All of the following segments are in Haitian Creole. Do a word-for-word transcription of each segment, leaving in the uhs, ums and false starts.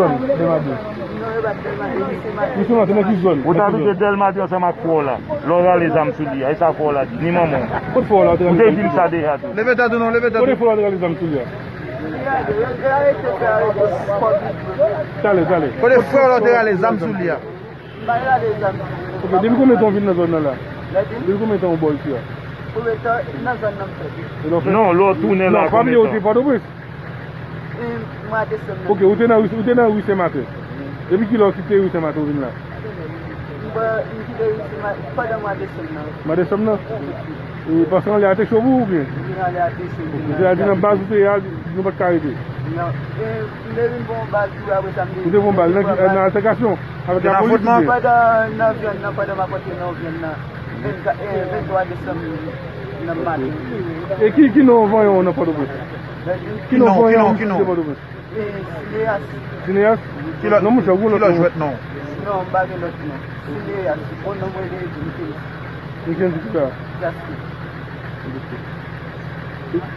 Zòn, Dèlmadè. Non, yo bat Dèlmadè, li se Matè. Li se Matè, nan ki zòn? Ou te abite Dèlmadè ansanm ak frè w la. Lè w rale zam sou li a, e sa frè w la di, ni manman w. Kot frè w la, ou te rale zam sou li? Ou te di m sa deja tou. Leve tèt ou non, leve tèt ou. Kote frè w la te rale zam sou li a? Li rale, yo, yo arete, yo arete kò li. Talè, talè. Kote frè w la te rale zam sou li a? M pa rale zam. Ok, depi konbyen tan w vin nan zòn nan la? Lè di? Depi konbyen tan w bò isi a? Konbyen tan nan zòn nan m fè? E lè w fè? Non, lè w tounen la, non, pa bliye ou te Pòtoprens. E mwa desanm nan. Ok, ou te nan ri, ou te nan ri Sen Maten. Depi kilè w kite ri Sen Maten ou vin la? M pa, m kite ri Sen Maten pandan mwa desanm nan. Mwa desanm nan? E paske anlè a te cho pou ou oubyen? Wi, anlè a te cho. Ok, sètadi nan baz ou te ye a, nou pa t ka rete? Non. E m te vin pran yon bal tou, apre sa m te... Ou te pran yon bal nan ki, nan altèkasyon avèk lapolis oubyen? Pandan nan vyann nan, pandan m ap antre nan vyann nan, vennkat, e, venntwa desanm nan maten. E ki, ki non vanyan w nan Pòtoprens? Ki non vanyan w nan Pòtoprens? E, Sineyas. Sineyas? Ki lòt, non, monchè, ou ki lòt non? Non, m pa gen lòt non. Sineyas. Bon, non, mwen rele Jenkins. Jenkins ki sa? Jaski.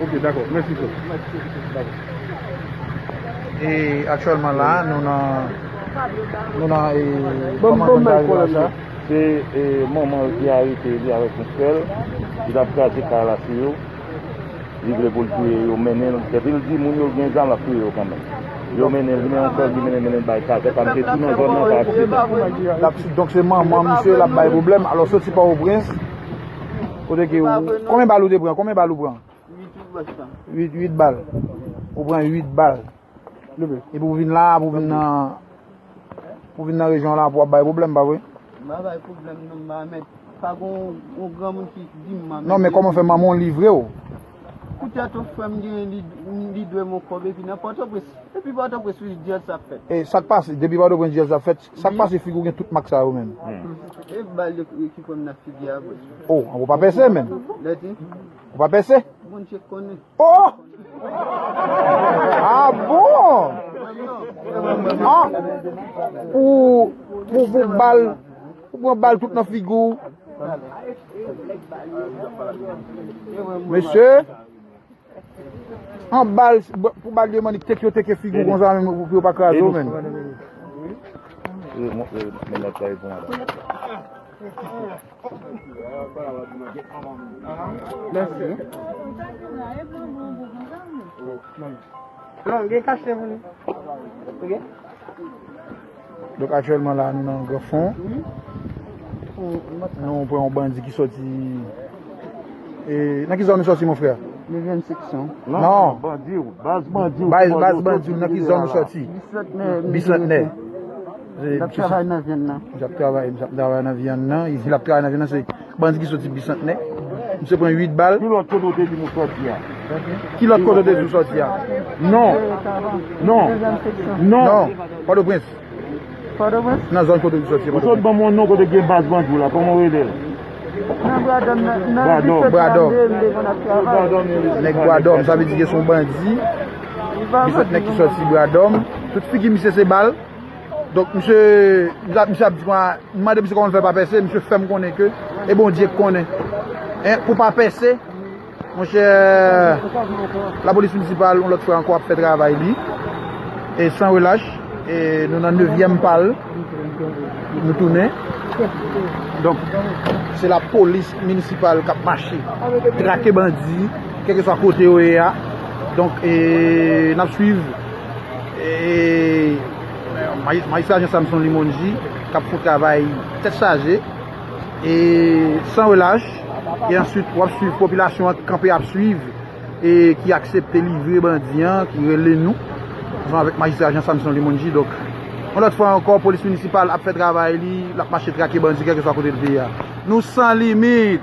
Ok, dakò. Mèsi, frè. Dakò. E aktyèlman la, nou nan, nou nan, e, kòmandan Dayou a sa. Se, e, manman l ki arete li avèk yon frè l, ki t ap kraze kay la sou yo. Li vle pou l touye yo, mennen l. Depi l di moun yo gen zam, l ap touye yo kanmenm. Yo mennen l, li mennen yon frè l, li mennen, mennen l bay kazèk, pa m te tou nan zòn nan, pa aksidan. L ap, donk se manman misye, l ap bay pwoblèm. Alò, soti Pòtoprens, kote ke ou, konbyen bal ou te pran? Konbyen bal ou pran? Uit, uit bal. Uit, uit bal. Epi w vin la, pou vin nan, pou vin nan rejyon la, pou w ap bay pwoblèm, pa vre? M pa bay pwoblèm non, m pa mèt. Pa gon yon granmoun ki di m, m pa mèt. Non, men kòman fè manman w livre w? Poutèt yon frè m genyen, li, li dwe m yon kòb, epi nan Pòtoprens. Epi Pòtoprens, wi, djaz ap fèt. E sa k pase? Depi Pòtoprens, djaz ap fèt. Sa k pase figi w gen tout mak sa yo menm? E bal yo ki pran m nan figi a, vre. Oh, ou pa pèse menm? Lè di? Ou pa pèse? Bondye konnen. Oh! Ah bon? Ah! Ou, ou, ou bal, ou pran bal tout nan figi w. Mesye, an bal, pou bal yo, man, teke yo teke figi w konsa menm pou yo pa kraze w menm. Mèt la reponn a la. Mèsi. Non, gen kache pou li. Ok. Donk, aktyèlman la, nou nan Gran Fon. Nou pran yon bandi ki sòti. E, nan ki zòn ou sòti, mon frè? Nevyèm seksyon. Non, bandi, baz bandi. Baz, baz bandi, nan ki zòn ou sòti? Bisantnè. Bisantnè. L ap travay nan vyann nan. L ap travay, l ap travay nan vyann nan. Li di l ap travay nan vyann nan, se bandi ki soti Bisantnè. Misye pran uit bal. Ki lòt kote w te di m ou soti a? Ki lòt kote w te di w soti a? Non. Non. Non. Non. Pòtoprens. Pòtoprens? Nan zòn kote w te soti, Pòtoprens. Ou sot ban m yon non kote gen baz bandi w la, kòman w rele l? Nan Bradòm, nan, nan Bradòm. Bradòm. Nèg Bradòm, sa vle di ke se yon bandi. Bisantnè ki soti Bradòm. Tout figi misye se bal. Donk, misye, misye ap di, m mande misye kòman l fè pa pèse, misye fè m konnen ke, e Bondye k konnen. En, pou pa pèse, monchè, lapolis minisipal, yon lòt fwa ankò, ap fè travay li, e san relach, e nou nan nevyèm pa l, nou tounen. Donk, se lapolis minisipal k ap mache, trake bandi, kèlkeswa kote yo ye a. Donk, e, n ap swiv E, maj-, majistra Jean Samson Limonji k ap fè yon travay tèt chaje e san relach. E answit, w ap swiv popilasyon an k kanpe ap swiv e ki aksepte livre bandi an, ki rele nou, ansanm avèk majistra Jean Samson Limonji. Donk, yon lòt fwa ankò, polis minisipal ap fè travay li, l ap mache trake bandi kèlkeswa kote l te ye a. Nou san limit!